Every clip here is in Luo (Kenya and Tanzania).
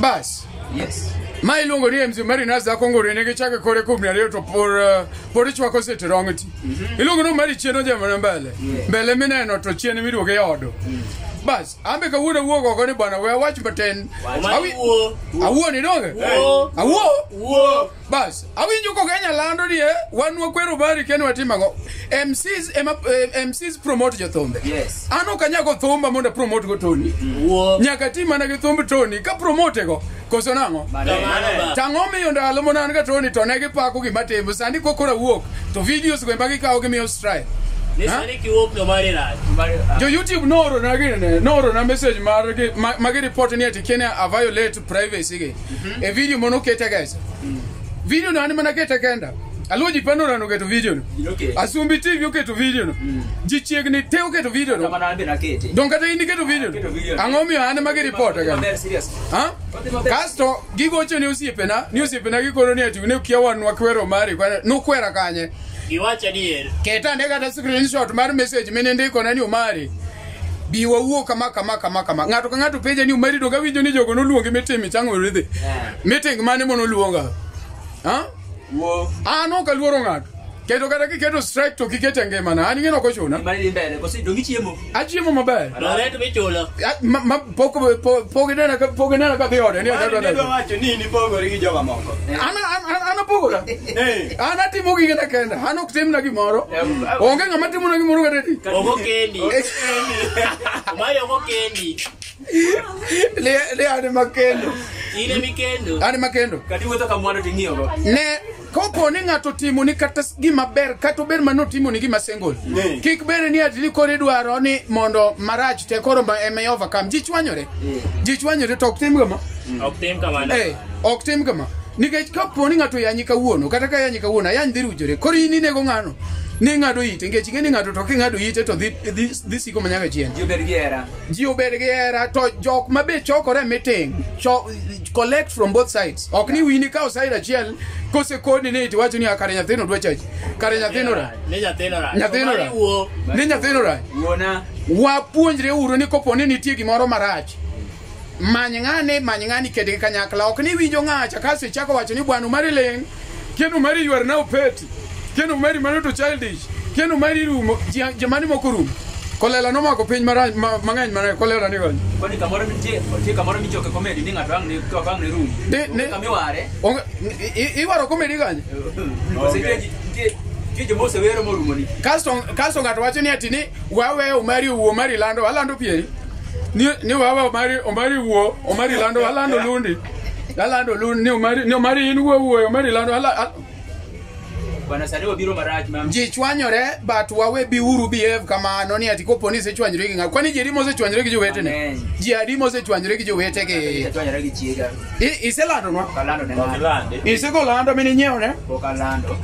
Bas. Yes. Ma iluongo ni MC Mari Nas dhako ngore ne gichako kore kuom ariyo to por pod ichwako sete rong ti. Iluongo ni Mari chien ojemone mbele. Mbele mineno to chien miduogo e odo. Bas, ambe kawuono awuok oko ni bwana we awach matin. Omari wuo. Awuo ni donge? Wuo. Awuo? Wuo. Bas, awinjo kokenya lando ni wan wakwero Omari kendo watimo ang'o? MCs ema MCs promote jothumbe. Yes. An ok anyal go thumba mondo promote go Tony. Wuo. Nyaka ti mana gi thumb Tony ka promote go koso nang'o? Kamano ba. Tang'o miyo ndalo mona an ga Tony to ne gipako gima timo sani kokoro awuok to videos go ema gikawo gimiyo strike. Ni Ha? sani kiwuok to Omari rach. Jo YouTube nooro na gine nooro na message mar gi ma gi report ni ati Kenya a violate privacy gi. E video mono kete guys. Video no an mana kete kenda. Aluo ji panorano oketo video no. Okay. Asumbi TV oketo video no. Ji chiegni te oketo video no. Kama an be nakete. Don kata in iketo video Aketo video no. no. Ang'o miyo an ema gi report ga? Maber serious. Ha? Odhi maber. Kasto gigocho ne osiepena, ni osiepena gikoro ni ati ne kia wan wakwero mari, kwana nukwera kanye. Giwacho adier. Ket ane kata screenshot mar message mine ndikona ni Omari. Bi wawuo kama kama kama kama. Ng'ato ka ng'ato penja ni Omari donge awinjo ni jogo noluongi meeting michango ridhi. Meeting mane monoluonga? Ha? Wuo. An ok aluoro ng'ato. Kendo kata kiketo strike to kiketo e ngimana. An ing'e ok ochuna. Mari dhi mbele koso donge ichiemo. Achiemo maber. Loret michulo. Ah, Ma pok inena ka dhi ode ni Mari adwa ne dwa dwa. wacho ni in ipogori gi joma moko. An apogora. Eh. An atimo gigena kenda. An ok timna gimoro. Onge ng'ama timona gimoro kata di. Ok okendi. Omari ok okendi. Le an ema kendo. In ema ikendo. An ema kendo. Kata iwuotho ka mwando ting'iyo go. Ne kopo ni ng'ato otimo ni kata gima ber kata obed mana otimo ni gima single. Mm. Kik bed ni ati ni koro idwaro ni mondo marach te koro ema i overcome. Ji chwanyore. Ji chwanyore to ok tim kama. Ok tim kamano. Ok tim kama. Nikech kapo ni ng'ato yanyi kawuono, kata ka yanyi kawuono, ayany dhi ruchore. Koro in inego ng'ano. Ni ng'ado ite, nikech ing'e ni ng'ato to king'ado ite to dhi siko manyaka chien. Ji obed gi hera. Ji obed gi hera to jok ma be chokore e meeting collect from both sides. Ok ni wini kawo side achiel kosekoni ni tiwacho ni "Ah, kare nyathino dwa chachi. Kare nyathino rach. Ni nyathino rach. Nyathino Omari rach. wuo. Ni nyathino rach. Wuona. Wapuonjre uru ni kopo ni nitie gimoro marach. Many ng'ani ketgi kanyakla. Ok ni winjo ng'acha kasto ichako wacho ni bwana Omari ling'. Kendo Omari you are now petty. Kendo Omari mano to childish. Kendo Omari rumo. Jamani moko rumo. Kolera nomako piny marach mang'eny mana kolera ni koni. Kwani kamoro nitie kamoro michoke comedy ni ng'ato ang' ne ok ang' ne rum. Ne- Kama iware. Onge iwaro comedy kanye? Koso nitie joma osewero morumo ni. Kasto ng'ato wacho ni ati ni wawe Omari owuo Omari lando alando pieri. Ni wawe Omari wuo Omari lando alando lundi. Alando lundi ni Omari in wuo wuo Omari lando Bwana sani wabiro marach ma. Ji chwanyore but wawe biuru behave kamano ni ati kopo ni isechwanyori gi ng'ato. Kwani ji adi mosechwanyore gi jowetene? Mang'eny. Ji adi mosechwanyore gi jowetegi? Achwanyora gi chiega. Iselandonwa? Ok alando ne Ok ng'ato. ilandi. Isegolando mininyiewo ne? Pok alando.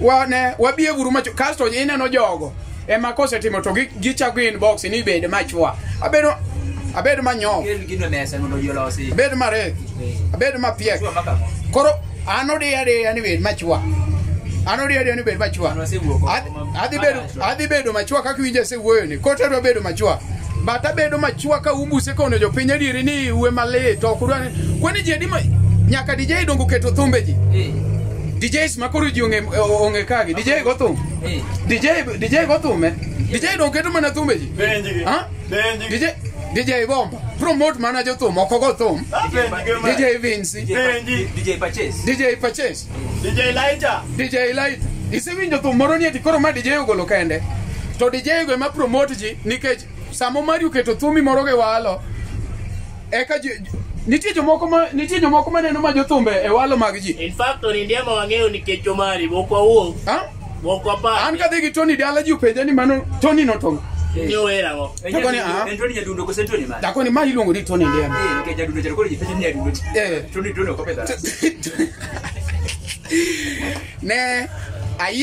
Wane wabie uru macho kasto ineno jogo ema kosetimo to gichako inbox ni bed machwa. Abedo manyof. Kel gino e mesa mondo ji olosi. Abed marek. Abed mapiek. Chwa maka mo. Koro an odiya adiya ni bed machwa. An odiya adiya ni bed machwa. An wasewuok oko Adhi bedo machwa kaka iwinjo asewuoyo ni. Koro adwa bedo machwa. But abedo machwa ka umbuse kono jopiny adieri ni iwe malit ok udwa ni. Kwani ji adi ma nyaka DJ dongo keto thumbe ji. DJs ma koro ji ong'e kagi. DJ go thum. DJ go thum eh. DJ dongo keto mana thumbe ji. Penjgi. Ha? Penjgi. DJ Bomba. Promote mana jothum, ok ogo thum. Penjgi. DJ Vinci. Penji. DJ Purchase. DJ Purchase. DJ Elijah. DJ Light. Isewinjo thum moro ni ati koro ma DJ ogolo kende. To DJ go ema promote ji nikech sama Omari oketo thumi moro gi walo eka ji nitie jomoko ma neno ma jothumbe e walo mag ji. In fact, Tony Ndiema wang'eyo nikech Omari, ok wawuok. Ha? Ok wapar. An kadhi gi Tony dala ji openja ni mano Tony no to Ni ower ang'o? Takoni, ah. En Tony Nyadundo koso en Tony mane? Takoni ma iluongo ni Tony Ndiema. Nikech Nyadundo cha koro ji penjo ni Nyadundo. Tony ok opedhore. Ne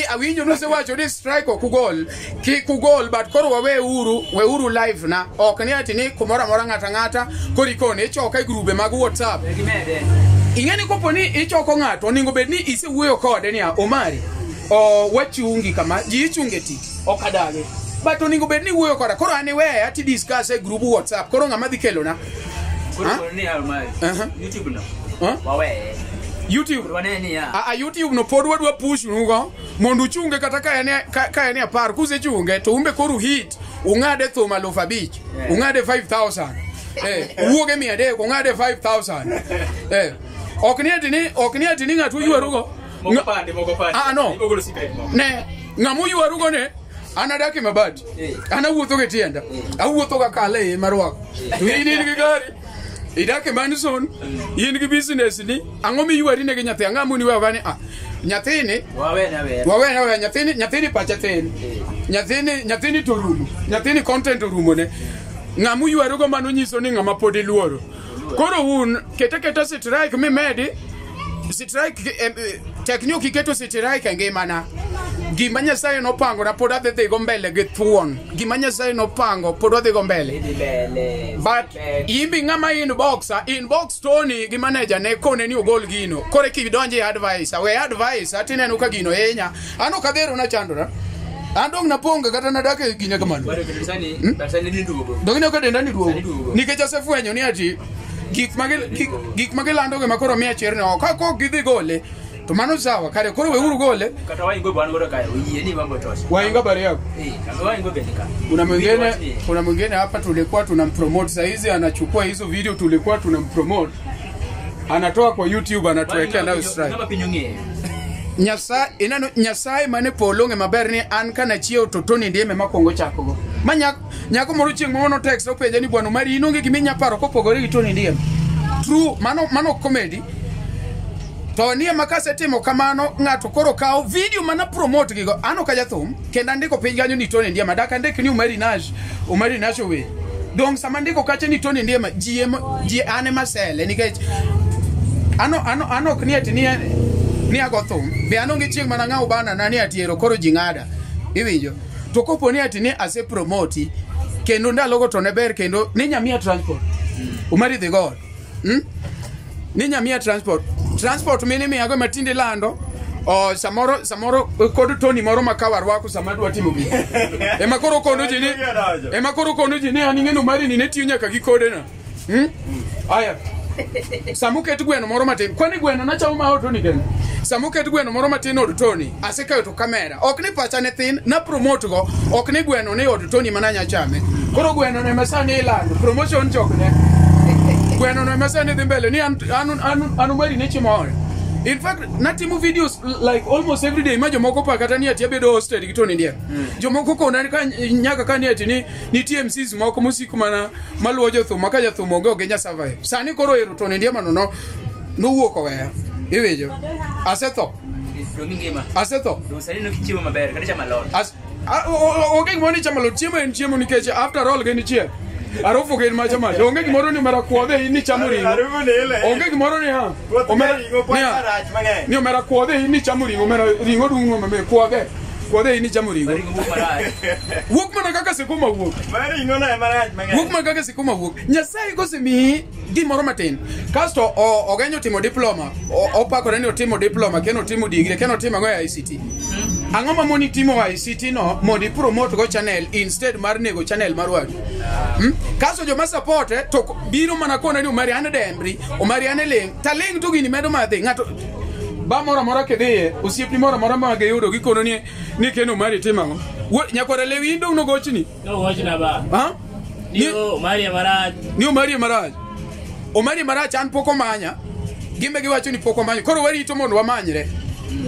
awinjo nosewacho ni strike ok ugol kik ugol but koro waweuru weuru live na ok ni ati ni kumoro amora ng'ata ng'ata koro ikone ichoka e grube mag WhatsApp. Ing'e ni kopo ni ichoko ng'ato onego bed ni isewuoyo kode niya Omari o wachungi kama ji ichunge tich ok adagi but onego bed ni iwuoyo koda koro an iweya ti discuss e grup WhatsApp koro ng'ama dhi kelona Koro ni ya Omari. Aha. YouTube no. Ha? Wawe. YouTube Wane ni ya. A YouTube no pod wadwa push nugo mondo uchunge kata ka en ka en 10 kusechunge to umbe koru hit ung'ade thum 5,000 ung'ade 5000 uwuoge 300 ung'ade 5000 ok ni ati ni ng'ato ywarugo Moko pande moko pande. Ah, no. Ibogolo secret moko. Ne ng'ama oywarugo ne an adak e mabati an awuotho gi tienda awuotho ga kale e marwako to in gi gari idak e Manson in gi business ni ang'o miywari ne gi nyathi ang'o moni wewa ni ah nyathini Wawe na we. wawe na nyathini nyathini pache thin nyathini nyathini to rumo nyathini content orumo ne ng'ama uywarugo mano nyiso ni ng'ama pod iluoro koro un kete keta strike mimedi strike tek ni ok iketo strike e ngimana gima Nyasaye nopangona pod adhi dhigo mbele gi thuon gima Nyasaye nopango pod adhigo mbele Idhi mbele. but imbi ng'ama inbox inbox Tony gi manager ne kone ni ogol gino kore kidonje advice we advice atineno ka gino hinya an ok adhero nachandora an dong naponga kata nadak e gine kamano Bado kendo sani sani ni duogo. dong ineno ka denda ni duogo Sani duogo. nikech asefwenyo ni ati gik ma gilandogi ma koro miya chir ni oko ka kok gidhi gole to mano sawa kare koro weuru gole Kata waingo bwana godo kae oyie ni mambo tosha. wainga bari yako Kama waingo bende ka. Kuna mwingine hapa tulikuwa tunampromote saizi anachukua hizo video tulikuwa tunampromote anatoa kwa YouTube anatuwekea nayo strike. Ng'ama piny ong'eyo. Nyasaye ineno Nyasaye mane polo ng'e maber ni an kana chiewo to Tony Ndieme makwongo chakogo. Ma nyako moro chieng' moro notext openja ni bwana Omari in onge gima inya paro kopogore gi Tony Ndieme. True, mano comedy. To nie ma kasetimo kamano ng'ato koro kawo video mana promote gigo. An ok ajathum kendo andiko piny kanyo ni Tony Ndiema dak andik ni Omari Nash, Omari Nash ower. Dong sama andiko kacha ni Tony Ndiema ji an ema sele nikech ano ok ni ati ni ago thum be an onge chieng' mana ng'awo bana na ni ati ero koro ji ng'ada iwinjo to kopo ni ati ni ase promoti kendo ndalogo to ne ber kendo ni nyamiya transport Omari the God ni nyamiya transport mine miyago matinde lando o samoro kod Tony moro makawa rwako sama dwa timo gini ema koro kono ji ni ema koro kono ji ni an ing'eno Omari ni ne tiyo nyaka gi kode na aya Samuket gweno moro matin kwani gweno nachamo ma Tony kendo samuket gweno moro matin od Tony asekayo to kamera ok ni pacha ne thin na promote go ok ni gweno ni od Tony mana nya chame koro gweno ne masani ilando promotion chokne gweno no masani dhi mbele ni an Omari ne chiemo ore in fact natimo videos like almost every day ma jomoko pa kata ni ati abedo hosted gi Tony Ndiema jomoko kona ka nyaka ka ni ati ni nitie MCs moko mosiko mana maluwo jothum ma ka jathum onge ok ginya survive sani koro ero Tony Ndiema no nowuok oweya iwinjo asetho Dong ingima. asetho Dong sani nok ichiemo maber kata chamo alot. Onge gimoro ni chamo alot chiemo en chiemo nikech after all gin chiel arufu gin macha macha onge gimoro ni omera kuodhe in ni chamo ring'o Harufu ni ile. onge gimoro ni ha Puoth omera ring'o pod ni ha marach mang'eny. ni omera kuodhe in ni chamo ring'o omera ring'o dung' mame kuodhe in ni chamo ring'o Ring'o wuok marach. wuok mana kaka sikuma wuok Mar ring'o no ema rach mang'eny. wuok mana kaka sikuma wuok Nyasaye kosemiyi gimoro matin kasto ogenyo timo diploma opakore ni otimo diploma kendo otimo degree kendo otimo ang'o e ICT ang'o ma moni timo ICT no mondo ipromote go channel instead mar nego channel mar wadu kasto joma support to biro mana kona ni Omari an dembri Omari an ling taling to gini medo madhi ng'ato ba moro amora kidhiye osiepni moro amora ma giyudo gikono ni kendo Omari timo ang'o nyakwara lewi in dong' nogochni Nogochna ba. ha Ni Omari marach. Ni Omari marach Omari marach an pok omanya gimbe giwacho ni pok omanya koro warito mondo wamanyre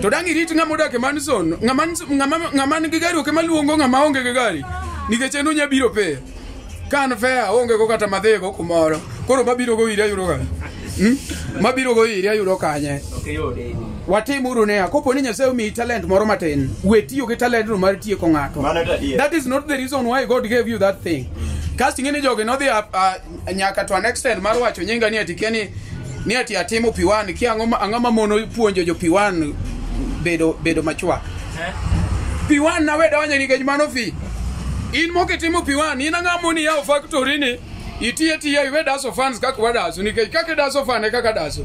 to dang' irit ng'ama odak e Manson ng'ama nigi gari ok ema luongo ng'ama onge gi gari nikech en onya biro piyo ka an fea aonge go kata madhigo kumoro koro mabiro go iri ayudo kanye mabiro go iri ayudo kanye Ok iyude. watimuru niya kopo ni Nyasaye omiyi talent moro matin we tiyo gi talent no mar tieko ng'ato Mano to adier. that is not the reason why God gave you that thing kasto ing'e ni jogi nodhi nyaka to an extent mar wacho nyinga ni ati kia ni ati atimo P1 kia ang'o ma mono puonjo jo P1 bedo machwak P1 nawe donjo nikech mano fi in mokitimo P1 in ang'o moni yawo factory ni itiye tiya iwe daso fans kaka wadaso nikech kaka idaso fan e kaka daso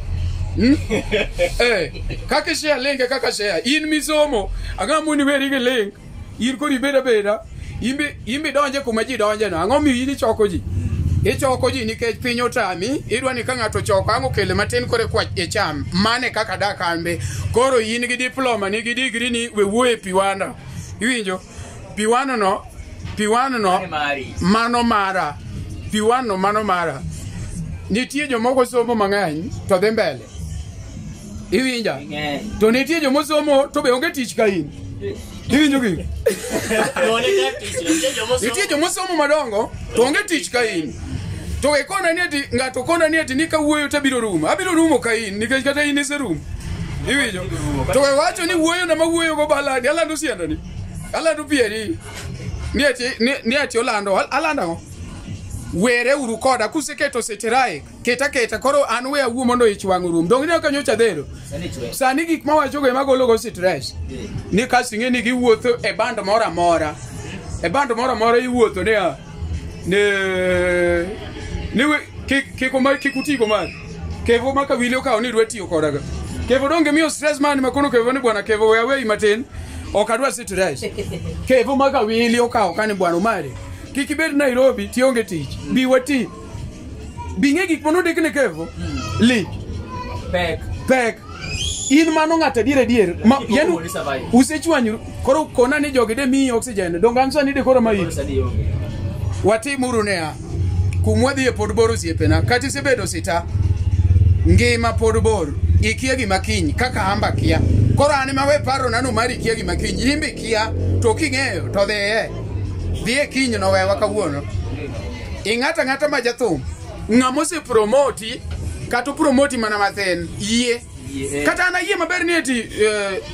kaka share link e kaka share in misomo ang'o moni weri gi link in koro ibed abeda imbe donje kuma ji donje no ang'o miyo in ichoko ji Ichoko ji nikech piny otami, idwa ni ka ng'ato choko ang' okele matin kore kwa e cham. Mane kaka dak an be. Koro in gi diploma ni gi degree ni we wuoye piwanda. Iwinjo? Piwano no, mano mara. Piwano mano mara. Nitie jomoko somo mang'eny to dhi mbele. Iwinja? To nitie jomosomo to be onge tich ka in. Iwinjo gi? Nitie jomosomo madongo to onge tich ka in. To e kona ni ati ng'ato kona ni ati ni kawuoyo to abiro rumo. Abiro rumo ka in nikech kata in iserumo. Iwinjo? To e wacho ni wuoyo na mawuoyo go baladi alando siendani. Alando pieri. Ni ati olando alando ang'o? Were uru koda kuseketo seteraik. Keta koro an we awuo mondo ich wang' orum. Donge ineno ka nyocha dhero? Sani gik mawachogo ema gologo stress. Ni kasto ing'e ni giwuotho e band moro amora. E band moro amora iwuotho niya ne kik utigo mari. Kevo ma Kawili okawo ni dwa tiyo kodaga. Kevo donge miyo stress mani makono Kevo ni bwana Kevo we away matin. Ok adwa stress. Kevo ma Kawili okawo kani bwana Omari. Kik ibed Nairobi tionge tich. Bi wati. Bing'e gik manondik ne Kevo. Lich. Pek. In mano ng'ato adier. Ma yenu usechwanyoru. Koro kona ni jogi de miyi oxygen. Donge an sani de koro mayi. Watimuru niya. Kumwa dhiye pod bor osiepena. Kata isebedo sita. Ngima pod bor. Ikia gima kiny kaka amba kia. Koro an ema we paro nano mari kia gima kiny. In be kia to king'eyo to dhiye. Dhiye kiny no wewa kawuono. Ing'ato ang'ata ma jathum. Ng'ama osepromoti kata opromoti mana mathin yie. Kata an ayie maber ni ati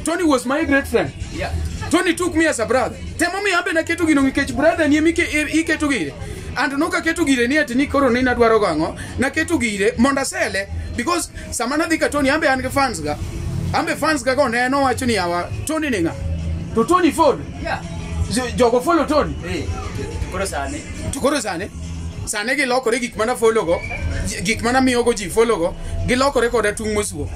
Tony was my great friend. Yeah. Tony took me as a brother. Temo mi ambe naketo gino nikech brother ni emike iketo gire. And nokaketo gire ni ati ni koro ni nadwaro gang'o. Naketo gire mondo asele because sama nadhi ka Tony ambe an gi fans ga. Ambe fans ga go neno wacho ni awa Tony ni ng'a. To Tony Ford. Yeah. Jogo follow Tony. Koro sani. To koro sani. Sani gilokore gik mana follow go, gik mana miyogo ji follow go, gilokore koda tung' mosuo.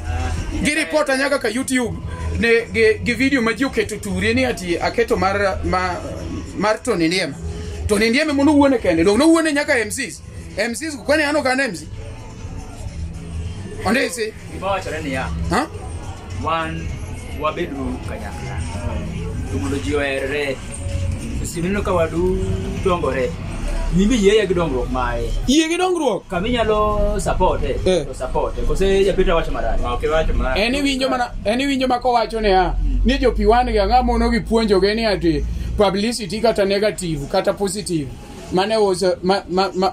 Gi report nyaka ka YouTube ne gi video ma ji oketo turie ni ati aketo mar Tony Ndiema. Tony Ndiema mono wuone kende, dong nowuone nyaka MCs. MCs kwani an ok an MC. Ondisi. Gima wachore niya. Ha? Wan wabedo kanyakla. To mondo ji oherre. Osineno ka wadu dongore. Mimi yeye gi dongruok mae. Yie gi dongruok. Kama inyalo support to support. Kose japita wacho marach. Ok iwacho marach. En iwinjo ma kowacho niya ni jo P1 gi ang'o mono gipuonjoge ni ati publicity kata negative kata positive mane uso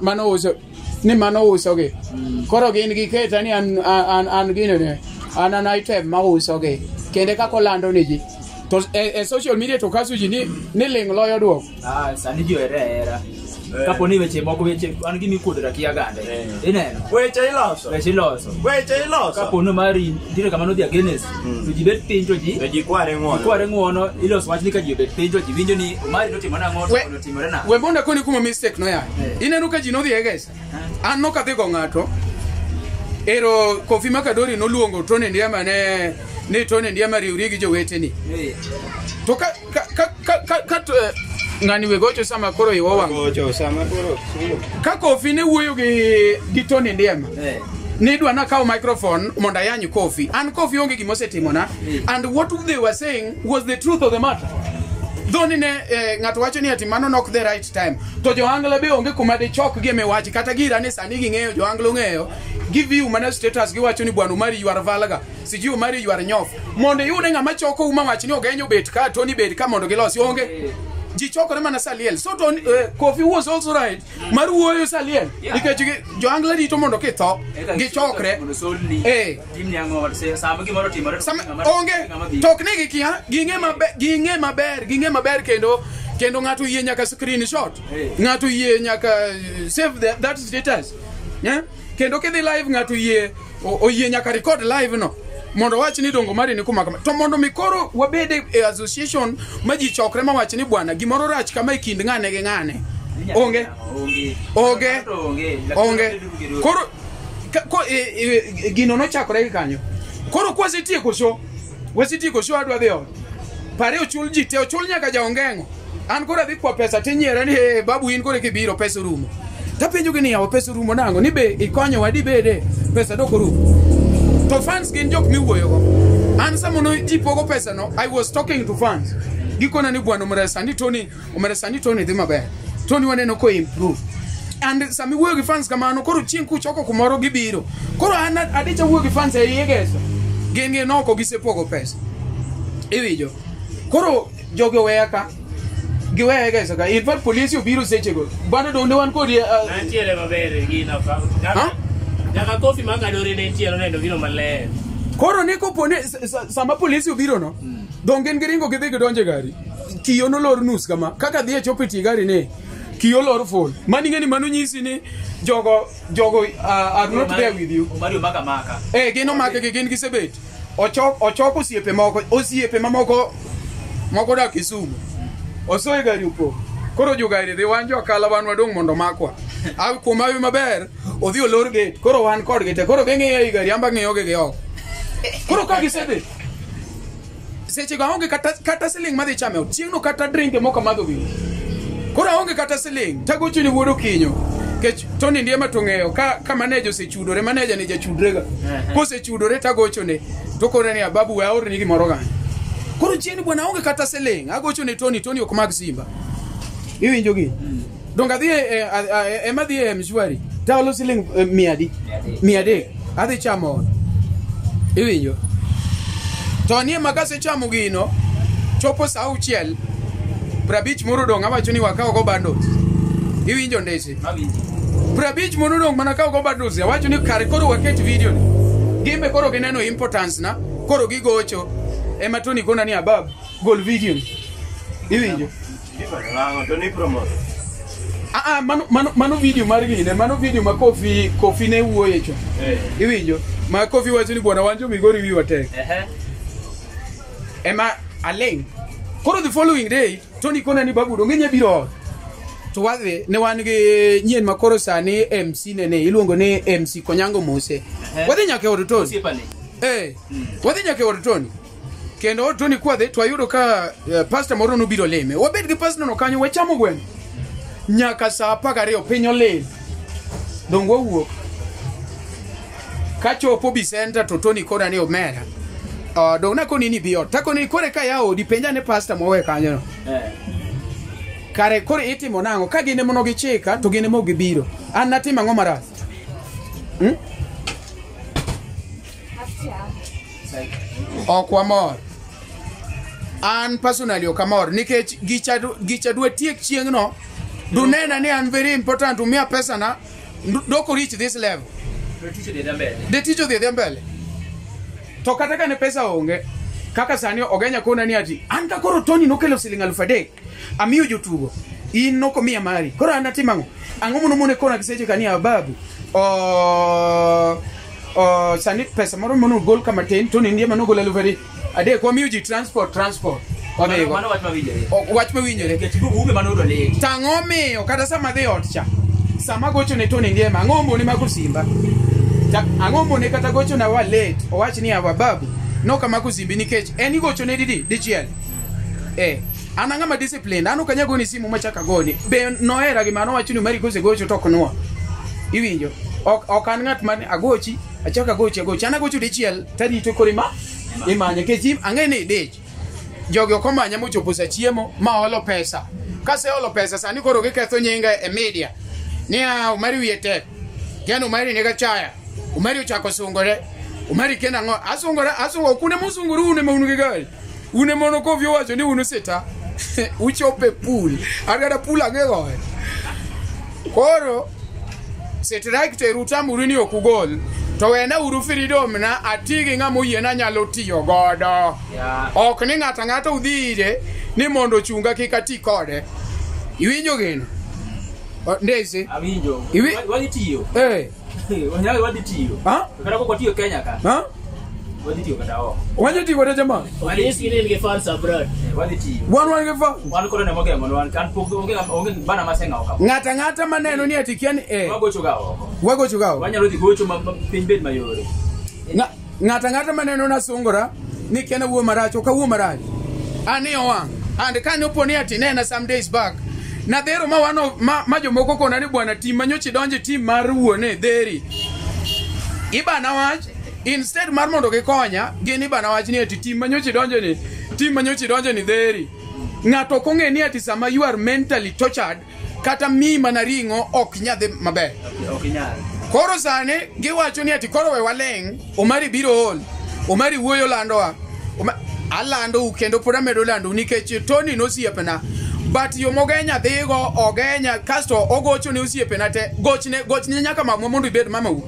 mano uso ni mano usogi. Koro gin giketa ni an gino ne an item ma usogi. Kende kaka olando ni ji. To e social media to kasu ji ni ling' loyo duoko. Sani ji ohere ahera. Kapo ni weche moko weche an gimi kuodho rakia gande. Ineno. Weche iloso. Weche iloso. Weche iloso. Kapo ni mari nitiere kama nodhi against to ji bet piny to ji To ji kware ng'uono. Kware ng'uono iloso wach ni ka ji obet piny to ji winjo ni Omari notimo nang'o to notimore nang'o. We mondo akoni kuma mistake noyae. Ineno ka ji nodhi Egesa. An nokadhi go ng'ato. Ero Kofi Makadori noluongo Tony Ndiema ne ni Tony Ndiema riwri gi joweteni. To ka ng'ani we gocho sama koro iwo wang'. Gocho sama koro. Ka Kofi ne wuoyo gi Tony Ndiema. Ni dwa nakaw microphone mondo ayany Kofi. An Kofi onge gima osetimona. And what they were saying was the truth of the matter. Though ni ne ng'ato wacho ni ati mano nok the right time. To jo-Angla be onge kuma dichok gi emiwachi kata gira ni sani ging'eyo jo-Angla ong'eyo. Give you mana status giwacho ni bwana Omari ywar valga. Sijui Omari ywar nyof. Mondo iyude ng'ama choko uma wach ni Ogenyo bet ka Tony bet ka mondo gilosi onge. Ji chokore mana Saliel. So Kofi was also right. Mar wuoyo Saliel. Nikech jo-Angla rito mondo kitho gichokre. Onge tok ni gikia ging'e maber kendo ng'ato yie nyaka screenshot. Ng'ato yie nyaka save that status. Yeah? Kendo kidhi live ng'ato yie oyie nyaka record live no. Mondo wach ni dongo mari ni kuma kama. To mondo mi koro wabede e association ma ji chokre ma wach ni bwana gimoro rach kama e kind ng'ane gi ng'ane. Onge. Onge. Koro gino nochakore gi kanyo. Koro kwasetieko show adwa dhi ot. Pare ochul ji te ochul nyaka jaongeng'o. An koro adhi kwa pesa tinyiera ni hey, babu in koro kibiro pesa orumo. Tapenjo gi ni yawa pesa orumo nang'o ni be ikonyowa dibede pesa dok orumo. To fans gin jok miwuoyogo. An samono ji pogo pesa no, I was talking to fans. Gikona ni bwana omera sani Tony, omera sani Tony dhi maber. Tony waneno ko improve. And sami wuoyo gi fans kamano koro chieng' kuchoko kumoro gibiro. Koro an adicha wuoyo gi fans e iye geso. Gin gi noko gisepogo pesa. Iwinjo. Koro jogi oweya ka. Giweya geso ka. In fact polisi obiro sechego. Bado donge wan kodi Nantiere maber gino ka. Ha? Nyaka kofi magadore ne nitiere oneno gino maler. Koro ni kopo ni sama polisi obiro no, dong gin giringo gidhi gidonjo e gari. Kiyo nolor nus kama. Kaka dhi e chopo e tie gari ni, kiyo lor full. Mani ng'eni mano nyisi ni jogo are not there with you. Omari omaka maka. Gin omake gi gin gisebet. Ochok osiepe moko, osiepe mamoko moko dak Kisumu. Osoyo e gari opo. Koro jo gari dhi wan jo akala wan wadong' mondo makwa. Aw kuom hawi maber, odhi olor gate. Koro wan kodgi te. Koro ging'iyo ei gari, amba ng'iyo gi gi oko. Koro ka gisedhi sechego aonge kata siling madhi chame ot. Chieng'no kata drink mok amadho gi. Koro aonge kata siling. Tagocho ni wuod Okinyo. Kech Tony Ndiema to ng'eyo ka manager osechudore, manager ni jachudrega. Kosechudore tagochone. To kore ni ababu we aorni gimoro kanyo. Koro chieng' bwana aonge kata siling. Agocho ne Tony, Tony ok mag simba. Iwinjo gi? Donge adhi ema dhi e M-Shwari. Taolo siling 100. 300. Adhi chamo ot. Iwinjo? To nie ma kasechamo gino, chopo sa 6 50 moro odong' awacho ni wakaw go bundles. Iwinjo ndesi? 50 moro odong' mana kaw go bundles. Awacho ni kare koro waket video ni. Gimbe koro gineno importance na, koro gigocho. Ema Tony kona ni abab, gol video ni. Iwinjo? Tony promote. Mano video mar gine, mano video ma Kofi ne wuoye cho. Iwinjo? Ma Kofi wacho ni bwana wanjo Migori wiwa tek. Ema aling. Koro the following day, Tony kona ni babu donge nya biro ot. To wadhi ne wan gi nyien ma koro sani MC nene iluongo ni MC Konyango Mose. Wadhi nyaka e od Tony. Wadhi nyaka e od Tony. Kendo od Tony kwadhi to wayudo ka pastor moro nobiro lime. Wabed gi pastor no kanyo wachamo gweno. Nyaka saa 12 piny olil. Dong wawuok. Kachopo Bicenter to Tony kona ni omera. Dong nakoni ni bi ot. Takoni kore ka yawo odi penja ne pastor mowe kanyo no. Kare kore itimo nang'o ka gin emono gichika to gin emo gibiro. An natimo ang'o marach? Ok wamor. An personally ok amor nikech gicha dwe tiek chieng'no. Dunena ni an very important umiya pesa na doko reach this level. De ticho dhi mbele. To kata ka ne pesa onge kaka sani ogenya kona ni ati an ka koro Tony nokelo siling 3,000 amiyo jotugo in nokomiya mari koro an atimo ang'o? Ang'o mono mone kona giseche ka ni ababu sani pesa moro mono gol kama tin Tony ndiye mano gol 3,000 wamiyo ji transport odhigo. Mano wach mawinjore. Wach mawinjore. Nikech ube mano yudo lit. Tang'o miyo kata sama dhi ot cha sama gocho ne Tony Ndiema ang'o mone mako simba? Ang'o mone kata gocho na wa late owach ni awa babu nokamako simbi nikech en igocho ne didi dichiel. An ang'ama discipline an ok anyal goni simu machak agoni be nohera gi mano owacho ni Omari kosegocho to ok nwa. Iwinjo? Ok an ng'at man agochi achak agochi an agocho dichiel tarito koro imanye nikech ang'e ni idich. Jogi ok omanya mochopo sa chiemo ma olo pesa. Kaseolo pesa sani koro giketho nyinga e media. Ni Omari wiye tek. Kendo Omari niga chaya. Omari ochako sungore. Omari kendo ang'o? Asungore, asungo kune musunguru une ma un gi gari. Une mono Kofi owacho ni un sita. Uchope pool. An kata pool ang'e goye. Koro strike teru tamuru ni ok ugol. To wena uru freedom na ati gi ng'ama oyiena nyalo tiyo godo. Ok ni ng'ato ang'ata udhi ire ni mondo ochunga kik ati kode. Iwinjo gino? Ndesi? Awinjo. Wadhi tiyo. Wanyalo wadhi tiyo. Kata kok watiyo Kenya ka. Wadhi tiyo kata oko. Wanyalo tiyo kata jamaa? Onyisi ni in gi fans abroad. Wadhi tiyo. Wan gi fans. Wan koro ne mogeng'o wan kan pok onge bana maseng'awo ka. Ng'ata ang'ata maneno ni ati kia ni Wagocho ga oko. Wagocho ga oko. Wanyalo dhi gocho ma piny bed mayore. Ng'ata ang'ata maneno nasungora ni kia na wuo marach ok awuo marach. An ni owang'. And kane opo ni ati nena some days back Nadhero ma wano ma jomoko kona ni bwana tim manyochi donje tim mar wuone dheri. Ibana wach instead mar mondo gikonya gin ibana wach ni ati tim manyochi donje ni tim manyochi donje ni dheri. Ng'ato ok ong'e ni ati sama you are mentally tortured kata mi mana ring'o ok nyadhi maber. Ok inyal. Koro sani giwacho ni ati koro we waleng', Omari biro ol, Omari wuoyo landowa. Alando kendo pod amedo lando nikech Tony nosiepna. But yo mogenya dhigo ogenya kasto ogocho ne osiepena te gochne nyaka mama mondo ibed mamau.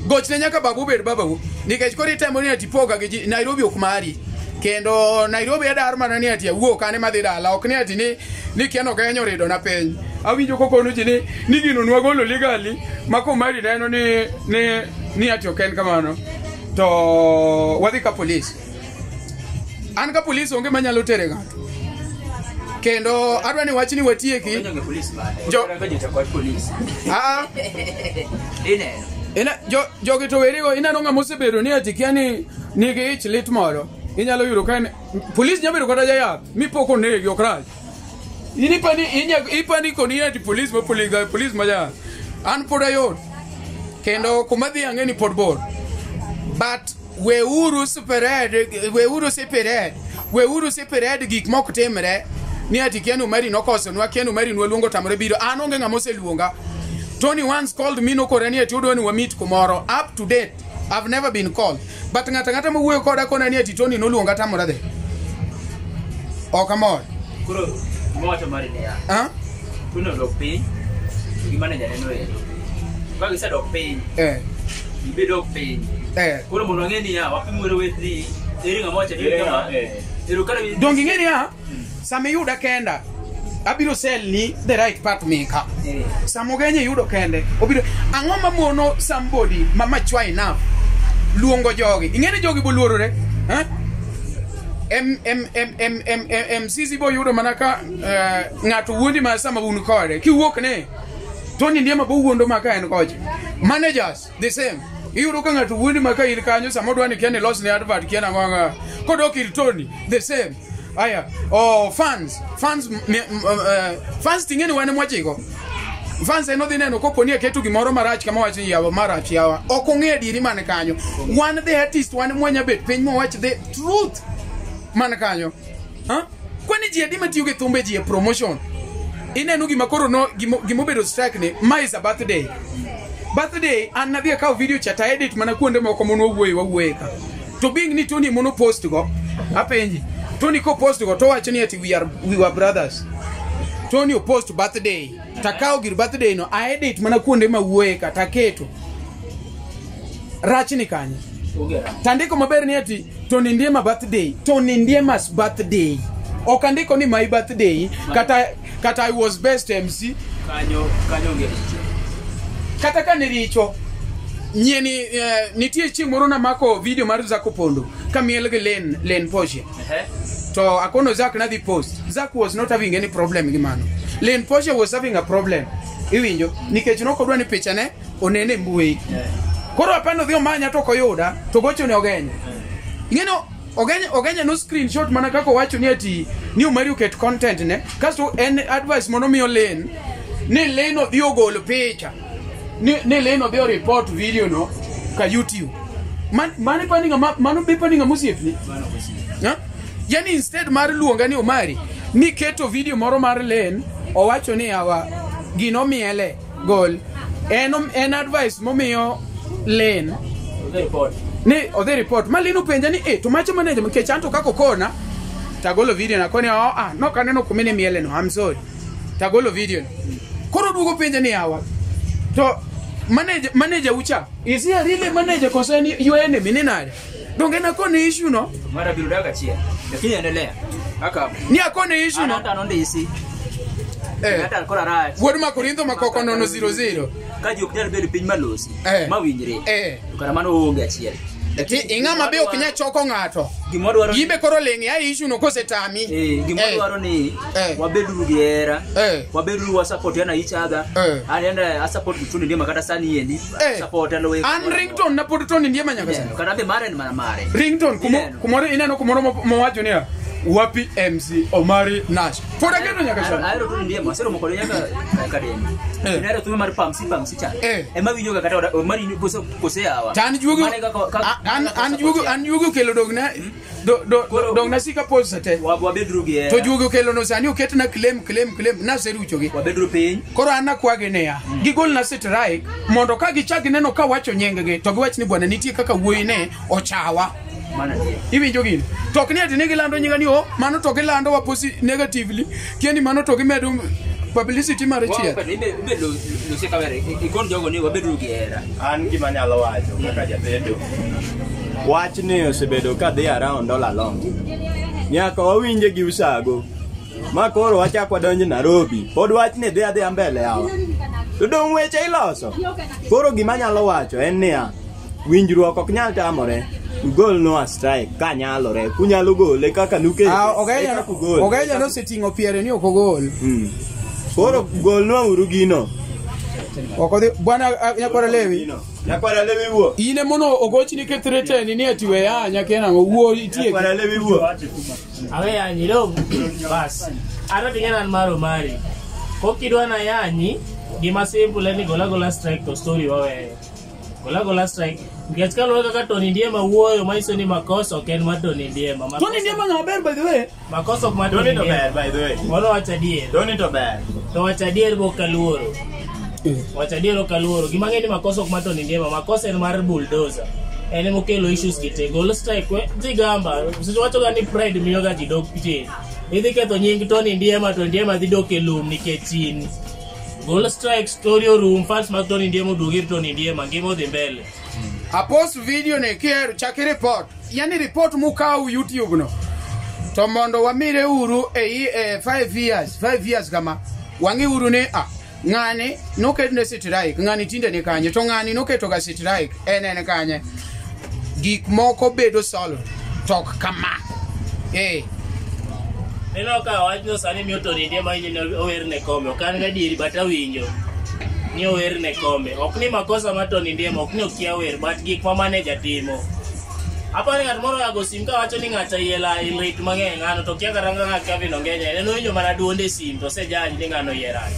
Gochne nyaka babu bed babau. Nikech koro itemo ni ati poga gi ji Nairobi ok mari. Kendo Nairobi adar mana ni ati awuok ane madhi dala ok ni ati ni kiano ogenya orido na piny. Awinjo kokono ji ni gino nwagolo legally ma komari neno ni ati ok en kamano. To wadhi ka police. An ka police onge manyalo tere ng'ato. Kendo adwa ni wach ni watieki. Jo Ina jogi to werigo ineno ng'ama osebedo ni ati kia ni nigi ich lit moro. Inyalo yudo ka en police nyalo bedo kata jayath mipok onegi ok rach. In ipani koni ati police ma police ma jayath. An pod ayot. Kendo kuma dhi ang'e ni pod bor. But weuru separate gik mok timre ni ati Ken Omari nokosonwa, Ken Omari nwaluongo tamore biro. An onge ng'ama oseluonga. Tony once called me nokora ni ati odwa ni wamit kumoro. Up to date I've never been called. But ng'ata mawuoyo koda kona ni ati Tony noluonga tamora dhi. Ok amor. Koro mowacho mari niya. Tony odok piny gi manager ne noero. Ka gisedok piny. Gibedok piny. Koro mondo wang'e niya wapimore wetni ere ng'ama wacho ni ng'ama. Donge ing'e niya sama iyuda kenda abiro sell ni the right part meka. Sama ogenye yudo kende obiro ang'o mamono somebody ma mature enough luongo jogi. Ing'e ni jogi boluorore. MCC bo yudo mana ka ng'ato wuondi ma sama un kode kiwuok ne Tony Ndiema bo wuondo ma ka en kocha. Managers the same. Iyudo ka ng'ato wuondi ma ka in kanyo sama odwa ni kia ni los ne advert kia nang'o ang'o. Kodok ir Tony the same. Aya, oh fans ting'e ni wan mwachiko. Fans en odhi neno kopo ni aketo gimoro marach kama wacho ni yawa marach yawa. Ok ong'e adieri man kanyo. Wan the artist wan mwanya bet piny mowach the truth man kanyo. Kwani ji adi matiyo gi thumbe ji e promotion. Ineno gima koro no gimobedo strike ni ma is a birthday. Birthday an nadhi akawo video cha ta edit mana kuonde moko mono wawuoye ka. To being ni Tony mono post go apenji. Tony ko post go to wacho ni ati we were brothers. Tony post birthday. Takawo gir birthday no a edit mana kuonde ma wuoye ka taketo. Rach ni kanye. Tandiko maber ni ati Tony Ndiema birthday. Tony Ndiema's birthday. Ok andiko ni my birthday kata I was best MC. Kanyo onge richo. Kata ka ni richo. Nyieni nitie chieng' moro namako video mar Zack Opondo kamiel gi Len Porsche. To akono Zack nadhi post. Zack was not having any problem gi mano. Len Porsche was having a problem. Iwinjo nikech nokodwa ni picha ne onene mbui. Koro apano dhi omanya to koyuda to gocho ne Ogenya. Ing'eno Ogenya no screenshot mana kaka owacho ni ati ni Omari oket content ne. Kasto en advice mono miyo Len ni Len odhi ogol picha. Ni Len odhi o report video no ka YouTube. Mano be pani ng'ama osiepni. Yani instead mar luonga ni Omari ni keto video moro mar Len owacho ni awa gino miele gol. En advice momiyo Len ni odhi report. Ma Len openja ni to macho manager nikech anto kako kona tagolo video na koni no kaneno kumine miele no I'm sorry. Tagolo video no. Koro duogo penja ni awa to manager ucha is he a really manager concern your enemy ni nade? Donge na kone issue no? Mara biro daga chiel. Lakini endelea. Kaka. Ni akone issue no? Anata nondisi. Anata kora rach. Wuod Makorintho makoko nono 00. Ka ji ok nyal bedo piny malosi. Mawinjre. To kara mano onge achiel. Ati ing'ama be ok nyal choko ng'ato. Gimodwaro Imbe koro ling' ya issue no kosetami. Gimodwaro ni wabeduru gi hera. Wabeduru wa support yana each other. An enda a support Tony Ndiema kata sani endi. Support alowe. An ringtone na pod Tony Ndiema nyaka sani. Kata be mare ni mana mare. Ringtone kumoro ineno kumoro mowacho niya. Wapi MC Omari Nash. Pod ageno nyaka sani. Ahero Tony Ndiema, aseromo kode nyaka Kadem. Ahero thume mar Pamsi Pamsi cha. Ema winjo ga kata Omari kose yawa. To an juogi an juogi okelo dogna dogna sika post te. Wabedru gi. To juogi okelo no sani oketna claim naserucho gi. Wabedru piny. Koro an akwagi niya, gigolna strike mondo ka gichak gineno ka wacho nying gi to giwach ni bwana nitie kaka wuoyi ne ochawa. Iwinjo gino. To ok ni ati ni gilando nyinga ni o mano to gilando wa posi negatively kieni mano to gimedo publicity mar chieth. Ibe losie kawere ikon jogo ni wabedru gi hera. An gima anyalo wacho kaka jabedo. Wachni osebedo ka dhi around all along. Nyaka wawinje gi Usago. Ma koro wachak wadonjo Nairobi. Pod wachni dhi adhiya mbele yawa. To dong' weche iloso. Koro gima anyalo wacho en niya, winjruok ok nyal tamore. Ugolnwa strike ka nyalore. Kunyalo gole kaka nukete. Ogenya noseting'o piere ni ok ogol. Koro golnwa uru gino. Ok odhi bwana Nyakwara Lewi. Nyakwara Lewi wuo. In emono ogochni kethreteni ni ati we anya kia nang'o wuo itieki. Nyakwara Lewi wuo. Awe yanyi dong. Bas. Aro ting'en an mar Omari. Kokidwa na yanyi, gima simple en ni gola gola strike to story waweyo. Gola gola strike. Nikech kaluwore kaka Tony Ndiema wuoyo manyiso ni makosa ok en mar Tony Ndiema. Tony Ndiema ng'ama ber by the way. Makosa ok mar Tony Tony to Ndiema. ber by the way. Mano wacho adier. Tony to ber. To wacho adier bok aluoro. Wacho adier ok aluoro. Gima ang'eyo ni makosa ok mar Tony Ndiema, makosa en mar bulldozer. En emokelo issues gi te. Gol strike we ji gamba. Seche wacho ga ni pride miyo ga ji dok chien. Idhi ketho nying Tony Ndiema to Ndiema dhi dok e lum nikech in. Gol strike story orum, fans mag Tony Ndiema oduog ir Tony Ndiema, ngima odhi mbele. Apost video ne kihero chaki report. Yani report mukaw YouTube no. To mondo wamire uru e 5 years, 5 years kama. Wang'i uru ni ng'ani noketne strike, ng'ani tinde ni kanye, to ng'ani noketo ga strike, en kanye. Gik moko bedo solid. Tok kama. Neno ka wachno sani miyo Tony Ndiema winjo ni owerne kombe. Ok an gadieri but awinjo ni owerne kombe. Ok ni makosa mar Tony Ndiema, ok ni okia wer, but gik ma manager timo. Aparo ni ng'at moro oyago sim kawacho ni ng'acha iye lit mang'eny ng'ano to kia kata ng'a Kevin Ongenya. En owinjo mana duonde sim to osejany ni ng'ano iye rach.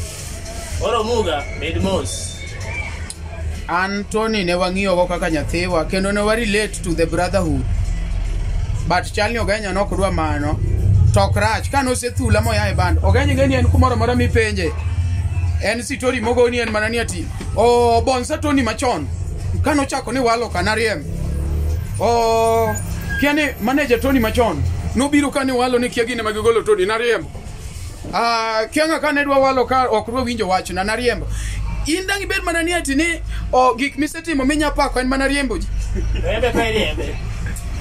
Koro Muga, bed mos. An Tony ne wang'iyogo kaka nyathiwa kendo ne wa relate to the brotherhood. But chal ni Ogenya nok dwa mano. Tok rach ka nosethula moya e band. Ogenya ing'e ni en kumoro amora mipenje. En sitori mogoni en mana ni ati o bonsa Tony machon. Kanochako ni walo kanariem. O kia ni manager Tony machon. Nobiro kane walo ni kia gine magigolo Tony nariembo. Kia ng'a kane dwa walo ka ok dwa winjo wachna nariembo. In dang' ibed mana ni ati ni gik misetimo minya pako en mana riembo ji. Riembe ka iriembe.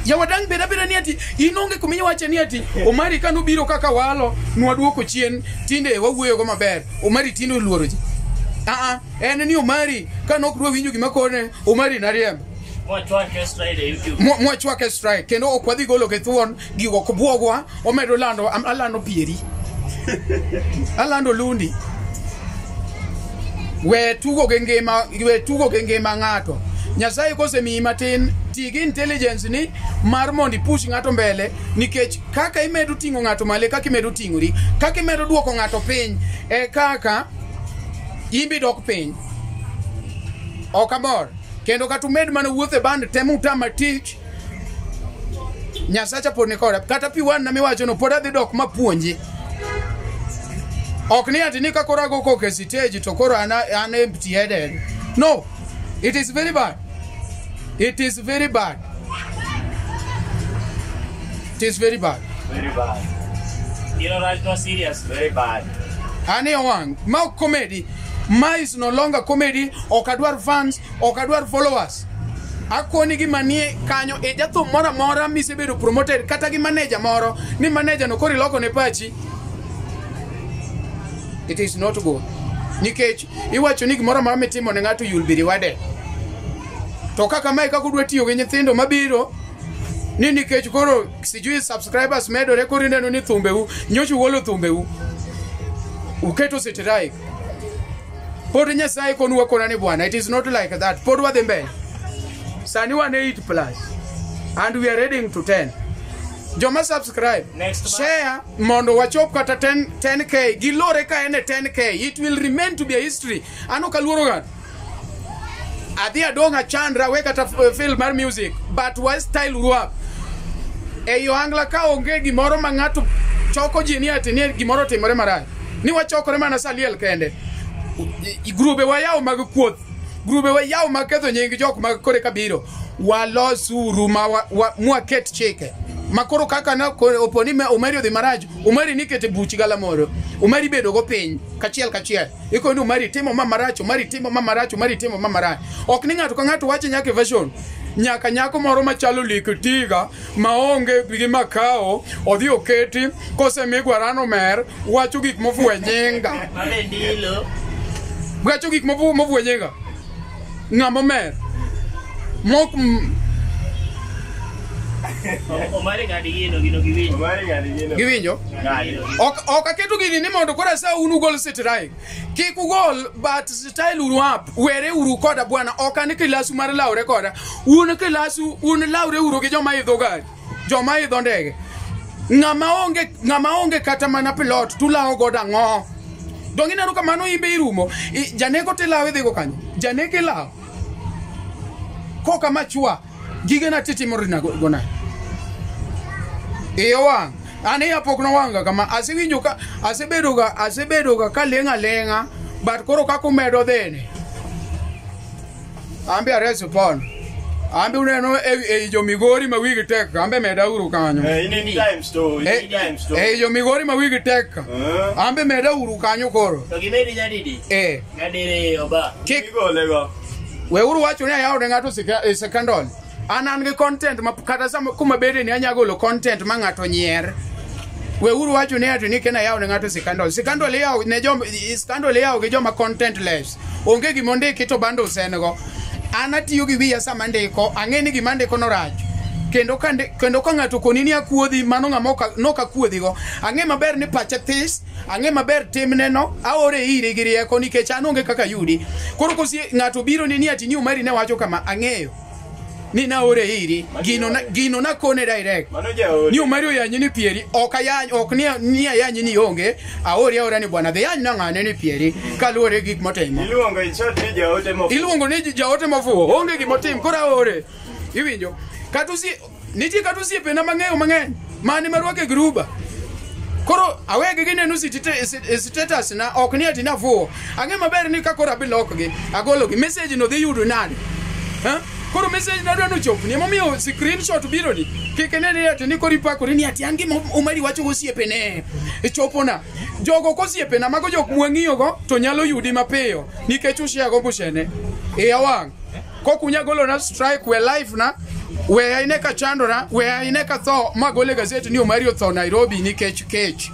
Yawa dang' bed abeda ni ati in onge kuma iwache ni ati Omari kanobiro kaka walo nwaduoko chien tinde wawuoyogo maber. Omari tinde oluoro ji. En ni Omari kanok dwa winjo gima kone Omari nariembo. Mwachwake strike e YouTube. Mwachwake strike kendo ok wadhi golo gi thuon gigo ok bwogwa omedo lando alando pieri. Alando lundi. We tugo gi ngima, we tugo gi ngima ng'ato. Nyasaye kosemiyi matin, ti gi intelligence ni mar mondo ipush ng'ato mbele nikech kaka imedo ting'o ng'ato malo kaka imedo ting'ori, kaka imedo duoko ng'ato piny e kaka imbi dok piny. Ok amor. Kendo kata umed mana wuoth e band tem utama tich. Nyasacha pod ni koda. Kata P1 na miwacho no pod adhi dok mapuonji. Ok ni ati ni ka koro ago koko e stage to koro an empty headed. No. It is very bad. It is very bad. It is very bad. Very bad. Gino rach no serious. Very bad. Ani owang', ma ok comedy. Ma is no longer comedy. Ok adwar fans, ok adwar followers. Akoni gima nie kanyo e jathum moro amora misebedo promoted kata gi manager moro ni manager no koro iloko ne pachi. It is not good. Nikech iwacho ni gimoro amora mitimo ne ng'ato you'll be rewarded. To kaka mae kaka udwa tiyo gi nyithindo mabiro ni nikech koro sijui subscribers medore koro ineno ni thumbeu nyocha ugolo thumbeu uketo strike. Pod Nyasaye konuwa kona ni bwana, it is not like that. Pod wadhi mbele. Sani wan 8 plus and we are heading to 10. Joma subscribe. Share mondo wachop kata 10k. Gilore ka en e 10k. It will remain to be a history. Ano kaluoro ng'ato. Adhi adong' achandra we kata film mar music but wa style uru up. E ohangla ka onge gimoro ma ng'ato choko ji ni ati ni gimoro timore marach. Ni wachokore mana saliel kende. Grube wayaw mag kuoth. Grube wayaw mag ketho nying jok mag kore kabiro. Walosuru ma mwaket chike. Makoro kaka na oponi Omari odhi marach, Omari nikete buch galamoro. Omari bedo go piny kachiel kachiel. Iko ni Omari timo ma marach, Omari timo ma marach, Omari timo ma marach. Ok ni ng'ato ka ng'ato wacho nyaka e version. Nyaka nyako moro machalo lik tiga maonge gi makao odhi oketi kosemi gwarano mer wacho gik mofuwe nyinga. Wacho gik mofuwe nyinga. Ng'ama mer. Mok Omari ng'adi gino giwinjo. Omari ng'adi gino. Giwinjo? Ok aketo gini ni mondo koro sa un ugol strike. Kik ugol but style uru up. Were uru koda bwana. Ok an kilasu mar lawre koda. Un kilasu un lawre uru gi joma idho gari. Joma idho ndege. Ng'ama onge kata mana pilot tulawo godo ang'o? Dong ineno ka mano imbe irumo. Janeko tilawo idhigo kanyo. Janeko ilawo. Koka machua. Gige na titimo rina gona. Iyo wang'. An iya pok nowanga kama asewinjo ka asebedo ga ka leng'a leng'a but koro kaka umedo dhene. Ambe arespond. Ambe uneno e jo Migori ma wigi tek ambe meda uru kanyo. In times to. E jo Migori ma wigi tek. Ambe meda uru kanyo koro. To gimedi nyadidi? Nyadiri oba. Kik igole go. Weuru wacho ni ayawo ne ng'ato scandal. An gi content ma kata sama kuma bede ni anya golo content ma ng'ato nyier. Weuru wacho ni ati ni kena yawo ne ng'ato scandal. Scandal yawo ne joma scandal yawo gi joma contentless. Onge gima ondiki to bando usenego. An atiyo gi wiya sama ndiko, ang'e ni gima ndiko no rach. Kendo ka ng'ato koni ni akuodhi mano ng'ama nok akuodhigo. Ang'e maber ni pache this, ang'e maber timne no, aore ire gi rieko nikech an onge kaka yudi. Koro kosi ng'ato biro ni ati ni Omari ne wacho kama ang'eyo. Ni naore iri gino na kone direct. Ni Omari oyanyi ni pieri ok ayany ok ni ayanyi ni onge aori aora ni bwana dhi yany na ng'ane ni pieri kaluwore gi gik motimo. Iluongo in short ni jaote mofuwo. Iluongo ni jaote mofuwo onge gimotim koro aore. Iwinjo kata nitie kata osiepena mang'eyo mang'eny mane marwako e gruba. Koro awegi gineno status na ok ni ati nafuwo. Ang'e maber ni ka koro abilokgi agologi message no dhi yudo nade. Koro message na dwa nochopni emomiyo screenshot biro ni kik ine ni ati ni koro ipakori ni ati an gima Omari wacho gosiepene chopona. Jogo kosiepena mago jok mwang'iyogo to nyalo yudi mapiyo nikech ushare go bushene. Iya wang' kok unya golo na strike we life na we ine ka chandora we ine ka tho magole gazeti ni Omari otho Nairobi nikech kech.